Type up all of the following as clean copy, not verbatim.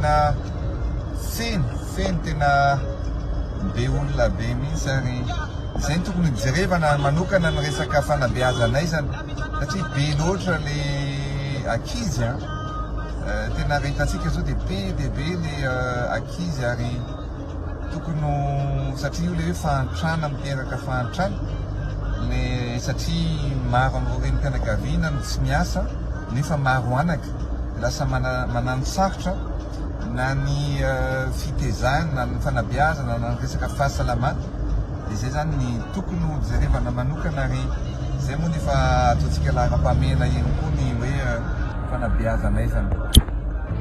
tena feno, feno tena be olona be mihitsy ary izay no tokony hojerevana manokana ny resaka fanabeazana aizana satria be loatra le ankizy an, tena raha hitantsika zao dia be dia be le ankizy ary tokony ho satria io le hoe fahantrana miteraka fahantrana le satria maro amin'ireo renim-pianakaviana no tsy miasa nefa maro anaka lasa manano sarotra na ny fitezana na ny fanabeazana na ny resaka fahasalamana dia izay zany ny tokony ho jerevana manokana ary izay moa no efa ataontsika laharam-pahamehana ihany koa ny hoe fanabeazana aizana.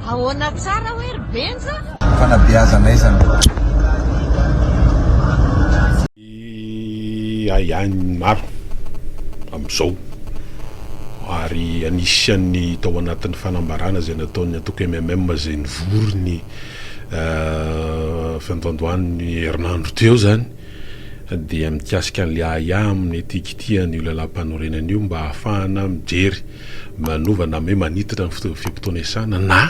Ahoana tsara hoe ry Benja? Fanabeazana aizana. Ahiahin'ny maro amin'izao ary anisan'ny tao anatin'ny fanambarana izay nataon'ny antoko MMM izay nivory ny fiandohandohan'ny herinandro teo izany dia mikasika an'ilay ahiahy amin'ny hitikitihana io lalàmpanorenana io mba hahafahana mijery Manova na hoe manitatra ny fe-potoana iasana na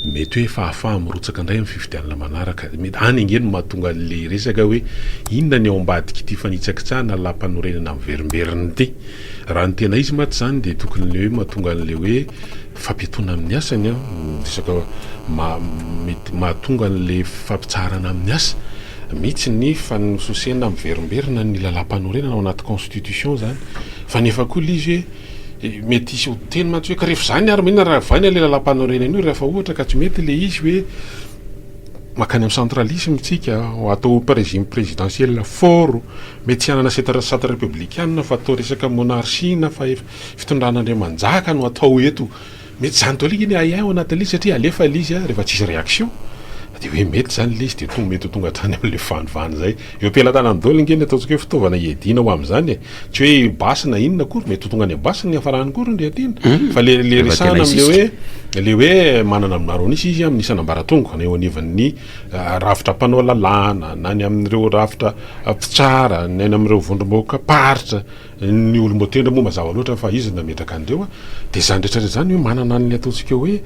mety hoe efa ahafaha mirotsaka indray amin'ny fifidianana manaraka. Mety any ange no mahatonga an'ilay resaka hoe inona ny ao ambadik'ity fanitsakitsahana lalàmpanorenana miverimberina ity. Raha ny tena izy mantsy izany dia tokony ilay hoe mahatonga an'ilay hoe fampiatoana amin'ny asany, resaka mety mahatonga an'ilay fampitsaharana amin'ny asa mihitsy ny fanososena miverimberina ny lalàmpanorenana ao anaty constitution izany. Fa nefa koa ilay izy hoe Mety hisy ho teny mantsy hoe ka rehefa izany ary maninona raha ovaina ilay lalàmpanorenana io rehefa ohatra ka tsy mety ilay izy hoe mankany amin'ny centralisme tsika, atao régime présidentiel fort, mety tsy hanana sata républicaine fa atao resaka monarchie na fa fitondrana andriamanjaka no atao eto. Mety izany daholo ange ny ahiahy ao anatin'ilay izy satria alefa ilay izy rehefa tsisy réaction dia hoe mety izany ilay izy dia tonga mety ho tonga hatrany amin'ilay vanovano izay. Eo am-pelatanany daholo ange ny ataontsika hoe fitaovana hiadiana ho amin'izany e. Tsy hoe basy na inona akory, mety ho tonga any amin'ny basy ny hiafarany akory ry Tiana. Fa le le resahana amin'ilay hoe le hoe manana ny maro an'isa izy amin'ny isan'ambaratonga na eo anivon'ny rafitra mpanao lalàna na ny amin'ireo rafitra mpitsara na ny amin'ireo vondrom-bahoakam-paritra. Ny olom-boatendry moa mazava loatra fa izy no nametraka an'ireo a, dia izany rehetra rehetra izany hoe manana an'ilay ataontsika hoe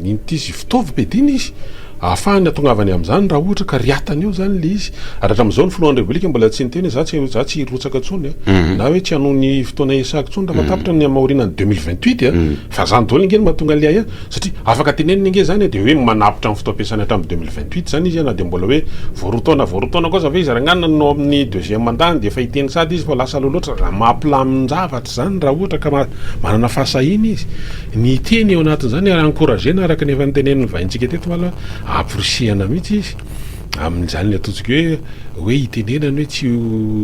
inona ity izy, fitaovam-piadiana izy ahafahany hatongavany amin'izany raha ohatra ka riatany eo izany ilay izy. Ary hatramin'izao ny filohan'ny Repoblika mbola tsy niteny hoe za tsy za tsy hirotsaka intsony a, na hoe tsy hanohy ny fotoana iasako intsony raha fa tapitra ny aorianan'ny 2028 a, fa izany daholo ange no mahatonga an'ilay ahiahy. Satria afaka tenenina ange izany e, dia hoe manapitra ny fotoam-piasany hatramin'ny 2028 izany izy na dia mbola hoe vao roa taona vao roa taona koa aza ve izy ranganina no amin'ny deuxième mandat-ny dia efa hiteny sady izy fa lasa aloha loatra. Raha mampilamin-javatra izany raha ohatra ka manana fahasahiana izy ny hiteny eo anatin'izany ary encourager-na araka ny efa notenenin'ny vahintsika teto omaly hoe amporisihana mihitsy izy amin'izany ataontsika hoe hoe hitenenany hoe tsy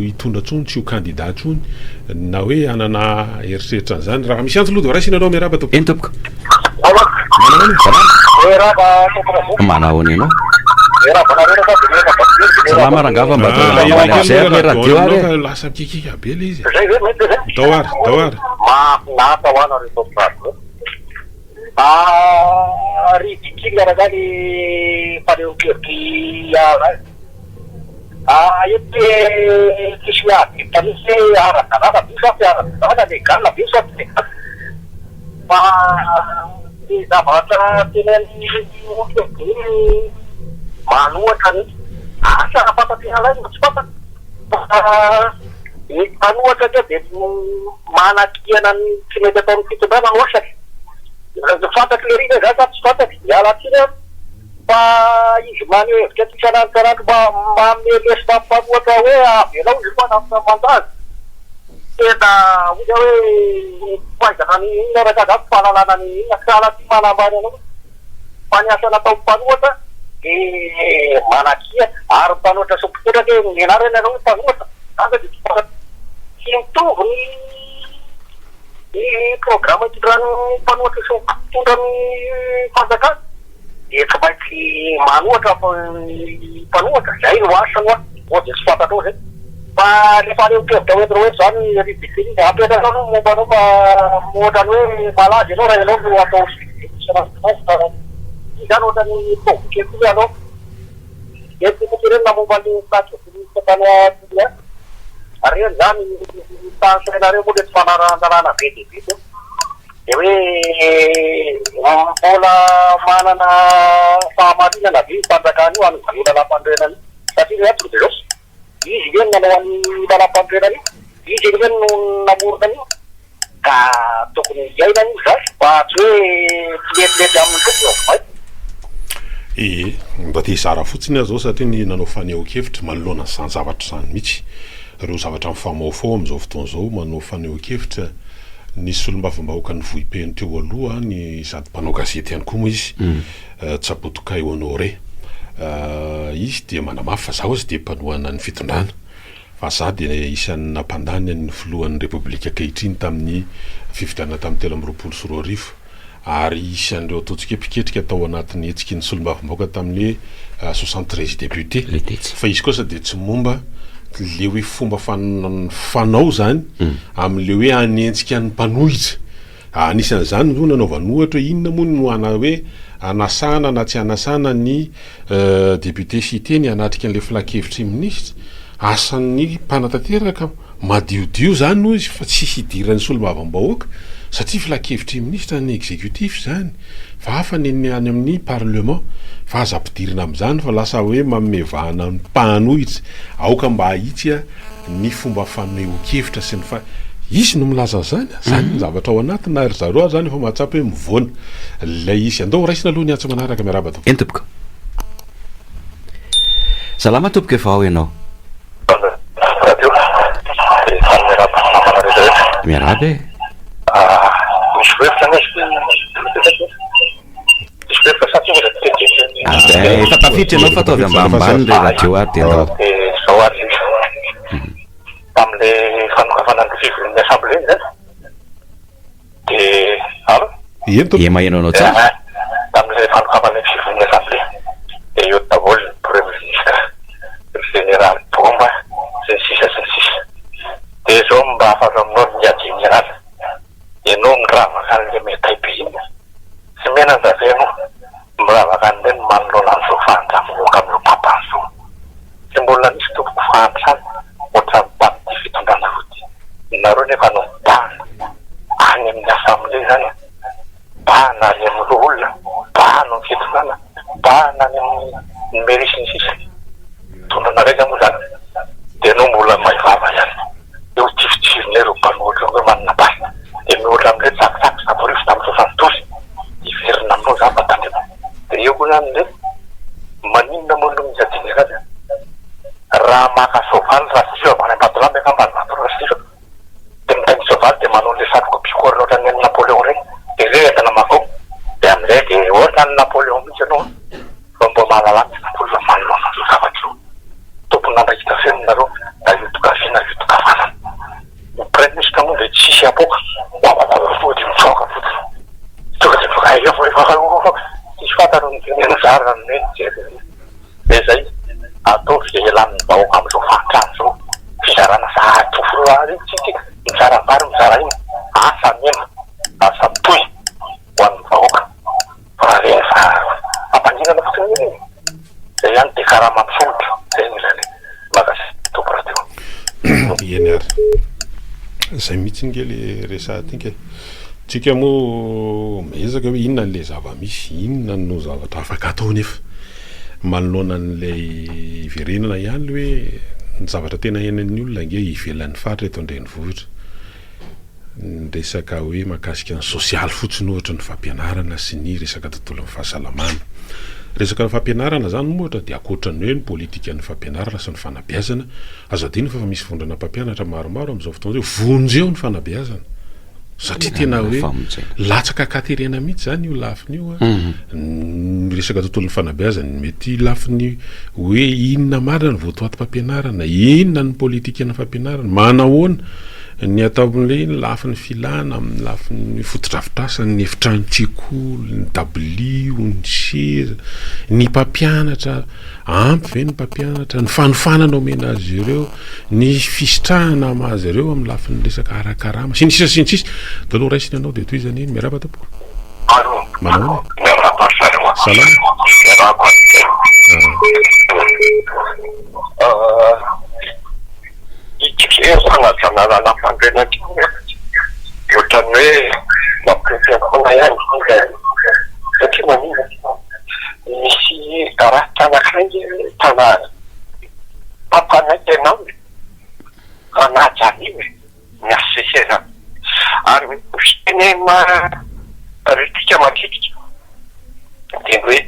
hitondra intsony, tsy ho candidat intsony, na hoe hanana eritreritra an'izany. Raha misy antso aloha dia raisina aloha, miarahaba tompoko. Eny tompoko. Manao ahoana e? Manao ahoana ianao? Salama rangaha fa mba ataovy ambanimbany amin'izay ary le radio ary e. Lasa mikiakiaka be le izy. Ndao ary, ndao ary. Mahafinaritra ho anareo tompoko radio. Ah, ridicule rangaha le fanehoan-kevitr'i Alain. Ah, eto hoe tsisy miady hevitra mihitsy hoe ara-dalàna ve sa tsy ara-dalàna, légal ve sa tsy légal. Fa ny zavatra tenenin'ny olona be manohatra ny asa raha fantatr'i Alain na tsy fantany fa ny mpanohatra anie dia manakiana ny tsy mety ataon'ny fitondrana no asany. Fantatr'i Lery ve izany sa tsy fantany? Miala tsiny aho. Fa izy maneho hevitra eto isan'andro isan'andro mba manome lesona amin'ny mpanohatra hoe avelao izy aloha hanapitra ny mandat-ny. Tena hoy aho hoe fahaizana n'inon'inona araka izany, fahalalana n'inon'inona, sahala tsy manambany anao fa ny asa nataon'ny mpanohatra dia manakiana ary ny mpanohatra sy ny mpitondra anie ny anarany ianao hoe mpanohatra zany ve dia tsy fantatro. Tsy mitovy ny ny programa itondran'ny mpanohatra sy ny mpitondra ny fanjakana dia tsy maintsy manohatra ny mpanohatra, izay no asany hoa, moa dia tsy fantatrao izay. Fa le fanehoan-kevitra hoentinao eto izany ry Bikini, apetraka aloha ny momba anao fa ohatran'ny hoe malaza ianao raha ianao no atao sujet isan'andro fa ity izany ohatran'ny provoquer koa ianao. Dia tiako tenenina momba ny taxi-brousse tany Tuléar, reny izany tany sainareo moa le tsy fanarahan-dalàna be dia be teo. Dia hoe mbola manana fahamarinana ve io fanjakana io hanova an'io lalàmpanorenana io? Satria ny antony dia izao, izy ve no nanao an'io lalàmpanorenana io? Izy ve no namorona an'io? Ka tokony hiaina io izany fa tsy hoe tsy metimety aminy fotsiny ao vay. Ee, mba te hizara fotsiny aho izao satria ny nanao fanehoan-kevitra manoloana an'izany zavatra izany mihitsy. Ireo zavatra mifamahofaho amin'izao fotoana izao, manao fanehoan-kevitra ny solombavambahoakan'ny Vohipeno teo aloha, ny sady mpanao gazety ihany koa moa izy, Tsabotokay Honoré. Izy dia manamafy fa zaho aza dia mpanohana ny fitondrana. Fa za dia isan'ny nampandany an'ny filohan'ny Repoblika ankehitriny tamin'ny fifidianana tamin'ny 2023 ary isan'ireo ataontsika hoe mpiketrika tao anatin'ny hetsiky ny solombavambahoaka tamin'ny hoe 73 députés. Fa izy kosa dia tsy momba le hoe fomba fanao zany amin'le hoe hanenjika ny mpanohitra. Anisan'izany no nanaovany ohatra hoe inona moa no ana hoe anasana na tsy anasana ny député Siteny hanatrika an'ilay filankevitry ny minisitra. Asan'ny mpanatanteraka madiodio izany hoy izy fa tsisy idiran'ny solombavambahoaka satria filankevitry ny minisitra ny exécutif izany fa hafa ny any amin'ny parlement fa aza ampidirina amin'izany fa lasa hoe manome vahana ny mpanohitra. Aoka mba hahitsy ny fomba fanehoan-kevitra sy ny fa izy no milaza an'izany, zany ny zavatra ao anatiny na ry zareo aza zany efa mahatsapa hoe mivoana ilay izy. Andao ho raisina aloha ny antso manaraka, miarahaba tompoko. Eny tompoko. Salama tompoko efa ao ianao. Radio dia faly miarahaba ny namana rehetra rehetra. Miarahaba e. Misy hevitra anie izy Efa tafiditra ianao fa ataovy ambanimbany ilay radio ary dia ndao. Izao ary izy tamin'ilay fanokafana ny fivorian'ny assemblée iny zany dia allo? Eny tompoko. Ie maheno anao tsara. Tamin'ilay fanokafana ny fivorian'ny assemblée dia eo daholo ny premier ministre, ry général Bomba sy ny sisa sy ny sisa. Dia izao mba hafatra aminao ry Ingahy Général, ianao miravaka an'ilay metay be iny. Tsy menatra ve ianao miravaka an'ireny manoloana an'izao fahantravahoaka amin'io papa izao? Tsy mbola nisy tompoko fahantrana ohatran'ny tamin'ity fitondranareo ity. Nareo nefa no mibahana any amin'ny assemblée izany an! Mibahana any amin'ny loholona, mibahana amin'ny fitondrana, mibahana any amin'ny mairie sy ny sisa. Mitondra anareo moa izany dia ianao mbola may vava ihany. Eo tifitifirina ireo mpanohitra ireo manana basy dia mihoatra amin'ireo tsakitsaky saborivo tamin'ny 70 hiverina aminao izany fa tandremo dia eo koa izany le maninona moa no misy jeneraly a raha maka soavaly Rasivy avy any Ambatolampy angamba ny nataon'i Rasivy dia mitaingina soavaly dia manao an'ilay satroka bicorne ohatran'ny an'i Napoléon ireny dia ireo entina makao dia amin'izay dia ohatran'i Napoléon mihitsy ianao Fa mba mahalala ny olona manoloana an'izao zavatra izao. Tompon'andraikitra feno nareo na io tokavia na io tokavanana. Ny praiminisitra moa dia tsisy hapoaka, wawawawa tonga dia mitsoaka fotsiny. Tonga dia mivoaka aiza vao efa wawawawa tsisy fantany ny teneno zara ny neny jery ny dia zay ataovy izay hialan'ny vahoaka amin'izao fahantrana izao. Fizarana sahady ho filoha io tsika mizara vary mizara ino asa mena asa mitohy ho an'ny vahoaka. Fa rehefa fampanginana fotsiny anie e! Zay ihany dia karama misondrotra, zay no ilaina e! Mankasitraka tompoko radio. Eny ary. Zay mihitsy nge le resahantsika e. Tsika moa miezaka hoe inona le zava-misy, inona no zavatra afaka atao nefa manoloana an'ilay hiverenana ihany le hoe ny zavatra tena iainan'ny olona nge ivelan'ny faritra eto an-drenivohitra. Ny resaka hoe mahakasika ny sosialy fotsiny ohatra ny fampianarana sy ny resaka tontolon'ny fahasalamana. Resaka fampianarana izany moa ohatra dia ankoatra ny hoe ny politikan'ny fampianarana sy ny fanabeazana, azo adino fa efa misy vondrona mpampianatra maromaro amin'izao fotoana izao vonjeo ny fanabeazana satria tena hoe latsaka an-katerena mihitsy izany io lafiny io. Ny resaka tontolon'ny fanabeazana, mety lafiny hoe inona marina ny votoatim-pampianarana, inona ny politikan'ny fampianarana, manahoana Ny atao amin'ilay ny lafiny filana, amin'ny lafiny fotodrafitrasa, ny efitranon-tsekoly, ny dabilio, ny seza, ny mpampianatra, ampy ve ny mpampianatra, ny fanofanana omena azy ireo, ny fisitrahana azy ireo amin'ny lafiny resaka ara-karama, sy ny sisa sy ny sisa. Dia aloha raisina ianao dia tohizana iny. Miarahaba tompoko. Allô. Manao ahoana? Miarahaba ry zareo a. Salama. Miarahaba antsika. Ah. Ity ve fanajana lalàmpanorenana ity ohatran'ny hoe mampihomehy. Fitenenana politika matetika dia ny hoe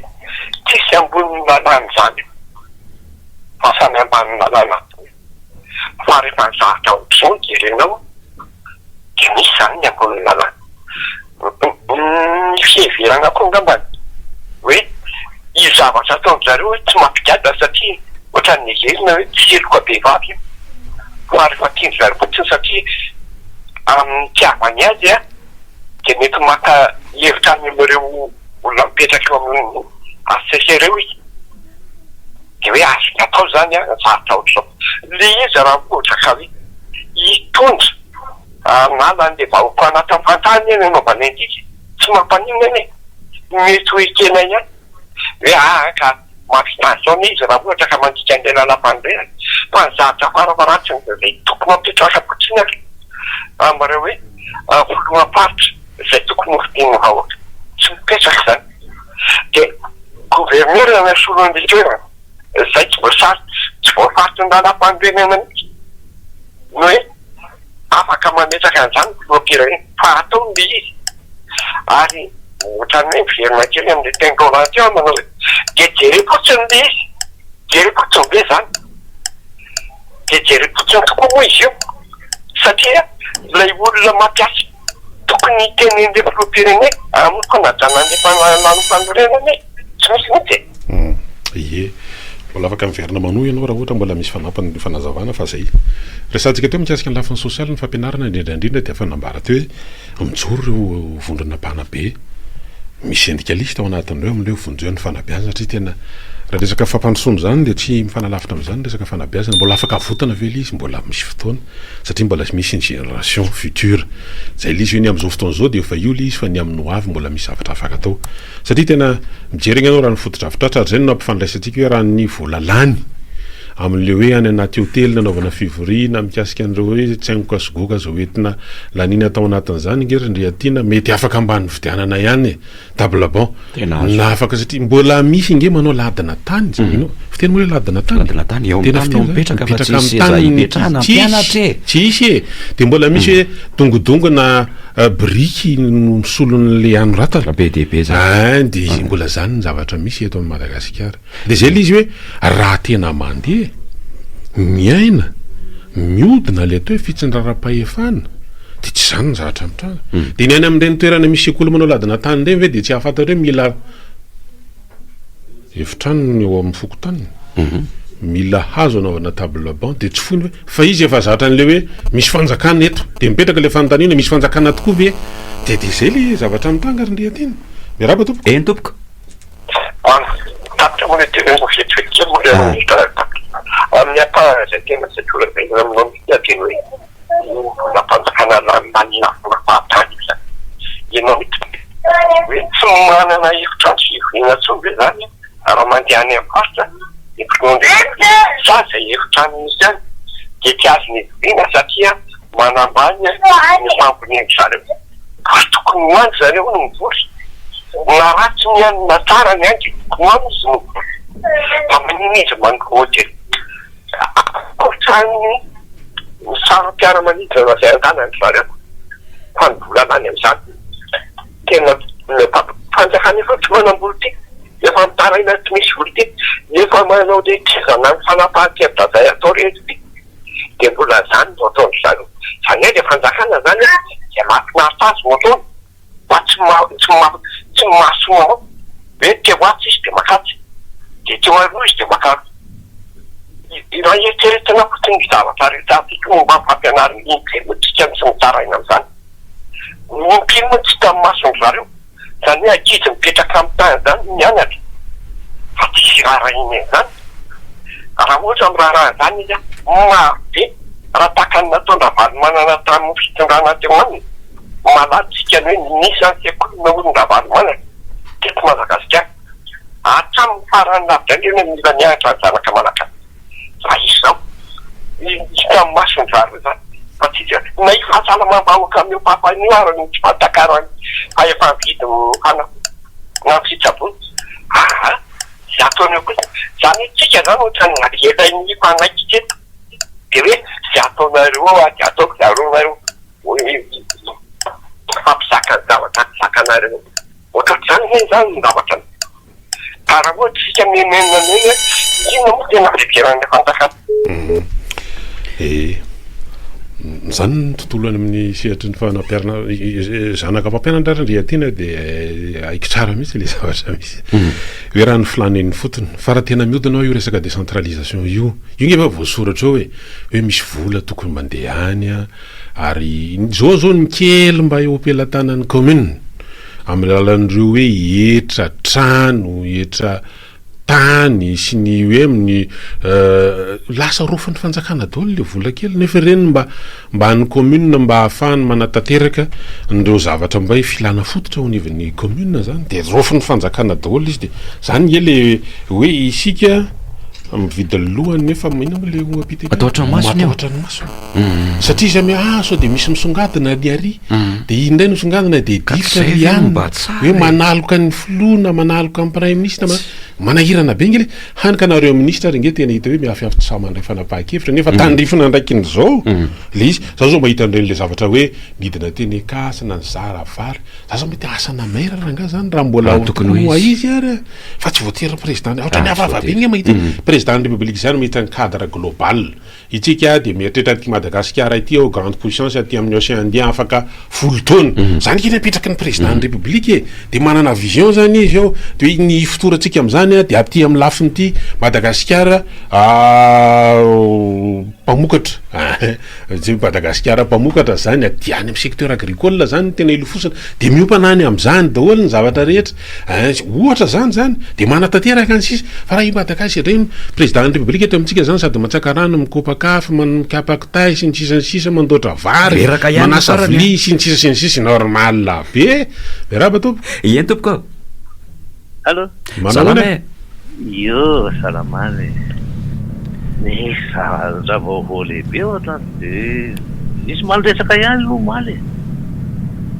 tsisy ambonin'ny lalàna izany io fa samy ambanin'ny lalàna avokoa. Fa rehefa ny zavatra ohatr'izao no jerenao dia misy izany ny ambonin'ny lalàna. Ny fiheverana koa angambany hoe io zavatra ataon-dry zareo hoe tsy mampigadra satria ohatran'ny heverina hoe tsy heloka bevava io fa rehefa tian-dry zareo fotsiny satria amin'ny itiavany azy dia mety maka hevitra any amin'ireo olona mipetraka eo amin'ny HCC ireo izy dia hoe azony atao izany an, zavatra ohatr'izao. Ilay izy raha ohatra ka hoe hitondra hanala an'ilay vahoaka anatin'ny fahantrana anie no anaovana an'ity, tsy mampaninona anie, mety ho ekena ihany hoe aa ka mahavita an'izao anie izy raha ohatra ka mandika an'ilay lalam-panorenana, fa ny zavatra farafaharatsiny dia izay tokony hampitraka fotsiny ary amin'ireo hoe filoham-paritra izay tokony hofidian'ny vahoaka, tsy mipetraka izany, dia gouverneur no nasolo an'ilay toerana, izay tsy voasary, tsy voafaritry ny lalam-panorenana mihitsy ny hoe. Afaka mametraka an'izany ny filoham-pirenena fa ataony ilay izy. Ary ohatran'ny hoe miverina kely amin'ilay tenin'i Roland teo aho manao hoe dia jereo fotsiny ilay izy, jereo fotsiny ve izany? Dia jereo fotsiny tokoa moa izy io satria ilay olona mampiasa tokony hiteny an'ilay filoham-pirenena amin'ny fanajana an'ilay lalàm-panorenana e! Tsy misy mihitsy e! Ie. Mbola afaka miverina manohy ianao raha ohatra mbola misy fanampiny fanazavana fa zay. Resahantsika teo mikasika ny lafiny sosialy ny fampianarana indrindra indrindra dia efa nambara teo hoe mijoro ireo vondrona mpanabe misy sendikalista ao anatin'ireo amin'ireo vonjeo ny fanabeazana satria tena raha resaka fampandrosoana izany dia tsy mifanalavitra amin'izany ny resaka fanabeazana. Mbola afaka avotana ve ilay izy? Mbola misy fotoana satria mbola misy ny génération future. Izay ilay izy hoe ny amin'izao fotoana izao dia efa io ilay izy fa ny amin'ny ho avy mbola misy zavatra afaka atao. Satria tena mijery ange ianao raha ny fotodrafitrasa ary izay no nampifandraisantsika hoe raha ny vola lany amin'ilay hoe any anaty hotely nanaovana fivoriana mikasika an'ireo hoe tsaingoka sy goka izao entina laniana tao anatin'izany ange ry Ndriatiana mety afaka mba nividianana ihany e! Table banc na afaka satria mbola misy ange manao ladina tany izany ianao fiteny moa hoe ladina tany Ladina tany, eo amin'ny tany no mipetraka fa tsisy seza hipetrahana mpianatra e! Tsisy e! Dia mbola misy hoe dongodongona Biriky no misolo an'ilay anoratana. Be dia be zany. Ein, dia mbola zany ny zavatra misy eto amin'i Madagasikara. Dia zay ilay izy hoe raha tena mandeha, miaina, miodina ilay atao hoe fitsindraram-pahefana dia tsy izany ny zavatra mitranga. Dia ny any amin'ireny toerana misy sekoly manao ladina tany ireny ve dia tsy hahafantatra hoe mila Efitrano ny eo amin'ny fokontany, mila hazo anaovana table banc dia tsy foiny hoe fa izy efa zatra an'ilay hoe misy fanjakana eto dia mipetraka ilay fanontaniana misy fanjakana tokoa ve dia dia izay ilay zavatra mitranga ry Ndriatiana. Miarahaba tompoko. Eny tompoko. An, tapitra moa ilay teneniko vetivety kely moa ilay tapitra. Amin'ny ampahany izay tena saika holazaina aminao mihitsy dia ny hoe Io volam-panjakana lany laniana vola fahatany io zany. Ianao mihitsy hoe tsy manana efitrano fivoriana intsony ve zany raha mandeha any amin'ny faritra ny filoham-pirenena sa izay efitrano misy any dia tsy azony ivoriana satria manambany ny fambonian-dry zareo. Fa tokony ho any zareo no mivory. Na ratsy ny any na tsara ny any dia tokony ho any izy no mivory. Fa maninona izy manoro hotely? Ankoatran'ny ny saram-piaramanidina izay andanan'ny zareo fa ny vola lany amin'izany tena fanjakana efa tsy manam-bola ity, efa mitaraina tsy misy vola ity, efa manao lekizana ny fanapahan-kevitra izay atao rehetra ity dia mbola izany no ataon-dry zareo. Izany hoe ilay fanjakana izany dia mahafinaritra azy no ataony. fa tsy ma tsy ma tsy mahasoa anao hoe teo atsy izy dia makatsy dia teo aroa izy dia makaroa. Raha eritreretina fotsiny ny zavatra rehetra momba ny fampianarana impiry moa tsika no tsy mitaraina amin'izany? Impiry moa tsy hita amin'ny mason'ny zareo izany hoe ankizy mipetraka amin'ny tany izany mianatra fa tsisy raharahiany an'izany? Raha ohatra miraharaha an'izany izy maro be raha tahaka ny nataon-dRavalomanana tamin'ny fitondrana teo aminy. Malantsika ny hoe nisy ansekoly naorin-dRavalomanana teto Madagasikara. Hatramin'ny farany lavitra indrindra no mila mianatra ny zanaka Malagasy. Fa izao, hita mason'ny zareo izany fa tsy hita. Na io fahasalamam-bahoaka mihoa-pampana io ary no tsy fahatakaran'ny fahefa-mividin'ny fanafody na ny fitsaboana. Aa! Izay ataony eo kosa. Izany hoe tsika izany ohatran'ny navelan'ny mpanaiky teto. Dia hoe izay ataonareo ao dia ataoko, izay ataonareo. mifampizaka ny zavatra tsy zakanareo. Ohatrohatr'izany ve izany ny zavatra misy? Ka raha ohatra isika mimenomenona eny hoe inona moa tena fidiran'ilay fanjakana? Eh, izany ny tontolo any amin'ny sehatry ny fanampiarana, zanaka mpampianatra ary ndry aty dia haiko tsara mihitsy ilay zavatra misy. Hoe raha ny filàna eny ifotony. Fa raha tena mihodina ao io resaka décentralisation io, io nge efa voasoratra eo e, hoe misy vola tokony mandeha any an, ary izao zao ny kely mba eo am-pelatanan'ny commune, amin'ny alalan'ireo hoe hetra trano, hetra tany sy ny hoe amin'ny lasa rofin'ny fanjakana daholo le vola kely nefa ireny mba mba an'ny commune mba ahafahany manatanteraka an'ireo zavatra mba hoe filana fototra ao anivon'ny commune zany de rofin'ny fanjakana daholo izy de zany nge le hoe isika mividy ny lohany nefa inona moa le oha-pitenenana? Matahotra ny masony io. Matahotra ny masony. Satria izy amy ah sao de misy misongadina ry ary de iny indray no misongadina de Ka difotra tsy ry zay ve no anona mba tsara hoe e? manaloka ny filoha na manaloka ny praiminisitra ma- manahirana be nge le Hany ka nareo ministra ary nge tena hita hoe miafiafy tsy sahy mandray fanapahan-kevitra nefa tandrifina andraikin'izao le izy. Za zao mahita an'ireny le zavatra hoe nidina teny Ankasa na nizara vary, za zao mety asana maire rangaha zany raha mbola Raha tokony ho ho izy. izy ary fa tsy voatery président, ohatran'ny Ah, tsy hafahafa be voatery. nge mahita hoe président ny république zany mahita ny cadre global. Itsika dia mieritreritra an'ity Madagasikara ity ao grande puissance aty amin'ny Océan Indien afaka folo taona. Zany ange ny apetraky ny président ny République e! Dia manana vision zany izy ao, dia hoe ny hifotorantsika amin'izany dia aty amin'ny lafiny ity Madagasikara mpamokatra, tsy hoe Madagasikara mpamokatra zany, aty any amin'ny secteur agricole zany no tena ilofosana, dia miompana any amin'izany daholo ny zavatra rehetra. Ohatra zany zany de manatanteraka ny sisa fa raha i Madagasy indray no président ny république eto amintsika zany sady matsaka rano mikopa kafy mikapa kitay sy ny sisa ny sisa mandoatra vary Reraka ihany ny manasa farany vilia sy ny sisa sy ny sisa normal be miarahaba tompoko. Eny tompoko ô. Allo. Manao Salama ahoana e. Io salamana e. Nisy zavatra vaovao lehibe ohatrany de nisy omaly resaka ihany aloha omaly e.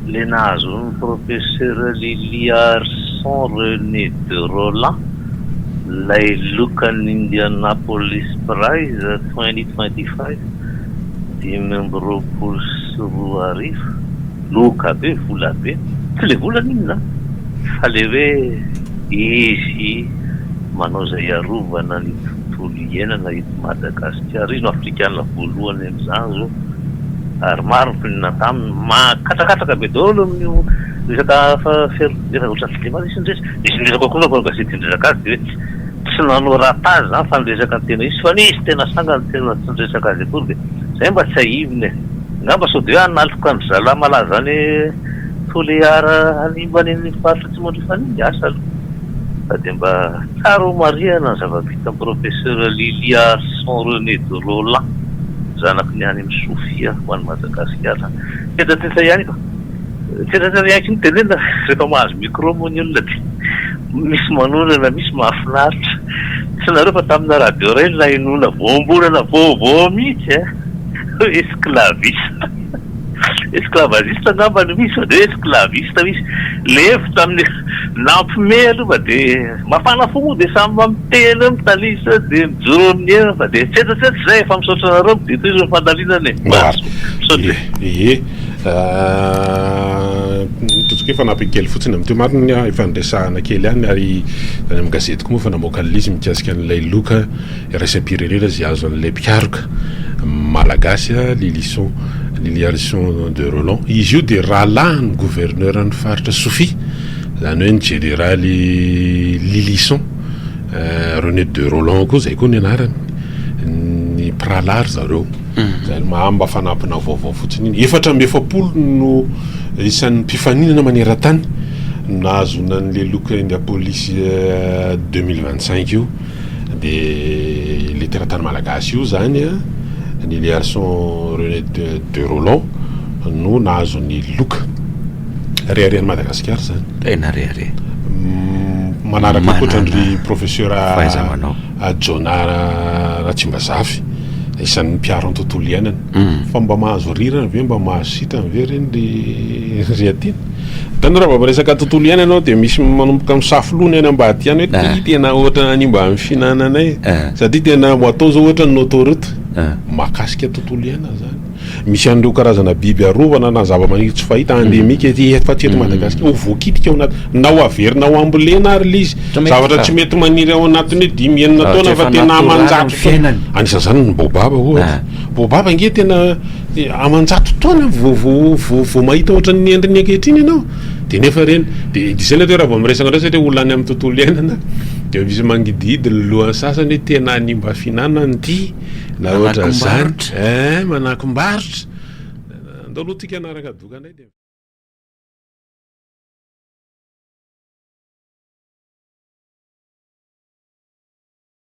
Le nahazoan'ny professeur Liliarson René de Rolland ilay lokan'ny Indianapolis Prize 2025, 2025. Loka be, vola be. Tsy le vola anie inona fa le hoe izy manao izay hiarovana ny tontolo iainana eto Madagasikara. Izy no Afrikana voalohany amin'izany izao ary maro ny mponina taminy. Makatrakatraka be daholo amin'io resaka fer nefa ohatran'ny tsy dia mba nisy niresaka. Nisy niresaka koa mpanao gazety niresaka azy dia hoe tsy nanao rata azy izany fa niresaka ny tena izy fa nisy tena sangany tena tsy niresaka azy akory dia izay mba tsiahivina e. Angamba sao dia hoe hanaloka an-dry zalahy malaza any Toliara hanimba an'iny faritra Atsimo Andrefana iny? Asa aloha fa dia mba tsara ho marihana ny zava-bitan'i Professeur Liliarson René de Rolland, zanaky ny any amin'ny Sofia ho an'i Madagasikara. Tsetsatsetsa ihany fa tsetsatsetsa ihany koa no tenenina rehefa mahazo micro moa ny olona dia misy manorana, misy mahafinaritra. Tsy nareo fa tamina radio iray no nahenoana voambolana vaovao mihitsy a! Esclaviste. Esclavagiste angamba no misy fa dia hoe esclaviste misy. Le hevitra amin'ny nampime aloha fa dia mafana fo moa dia samy miteny eo mitanisa eo dia mijoro amin'ny heriny fa dia tsetsatsetsa izay e fa misaotra anareo dia tohizo ny fandalinana e. Misaotra e. Ie. Tojo kely fanampiny kely fotsiny amin'ity marina efa niresahana kely ihany ary any amin'ny gazety koa moa efa namoaka an'ilay izy mikasika an'ilay loka iraisam-pirenena izay azon'ilay mpikaroka malagasy Lylison, Liliarison de Rolland. Izy io dia rahalahin'ny governoran'ny faritra Sofia, izany hoe ny jeneraly Lylison René de Rolland koa izay koa ny anarany. Ny mpirahalahy ry zareo. Izay no maha mba fanampina vaovao fotsiny iny. 44 no isan'ny mpifaninana maneran-tany nahazoana an'ilay loka Indiapolis 2025 io. Dia ilay teratany malagasy io izany an, ny Liarson René de Rolland no nahazo ny loka. Reharehan'i Madagasikara izany. Tena rehareha. Manaraka ankoatra an-dry Professeur Fahaiza-manao. Jonah Ratsimbazafy, isan'ny mpiaro ny tontolo iainana. Fa mba mahazo rirany ve, mba mahazo sitrany ve ireny ry ry aty? Hitanao raha vao miresaka tontolo iainana ianao dia misy manomboka misafo loha ny any ambadika any hoe ty tena ohatra nanimba ny fihinananay satria tena ho atao zao ohatra ny autoroute mahakasika tontolo iainana zany. Misy an'ireo karazana biby arovana na zavamaniry tsy fahita, endémique, ety fa tsy eto Madagasikara, ho voakitika ao anaty, na ho averina ho ambolena ary ilay izy. Zavatra tsy mety maniry ao anatin'ny hoe dimy enina taona fa tena aman-jato taona. Anisan'izany ny baobab ohatra. Baobab ange tena aman-jato taona vao vao vao vao mahita ohatran'ny endriny ankehitriny ianao. Dia nefa ireny, dia izay ilay hoe raha vao miresaka indray satria olona any amin'ny tontolo iainana dia misy mangidihidy ny lohan'ny sasany hoe tena hanimba fihinanana ity na ohatran'izany. Manakom-barotra. Eh, manakom-barotra. Andao aloha tsika hanaraka doka indray dia.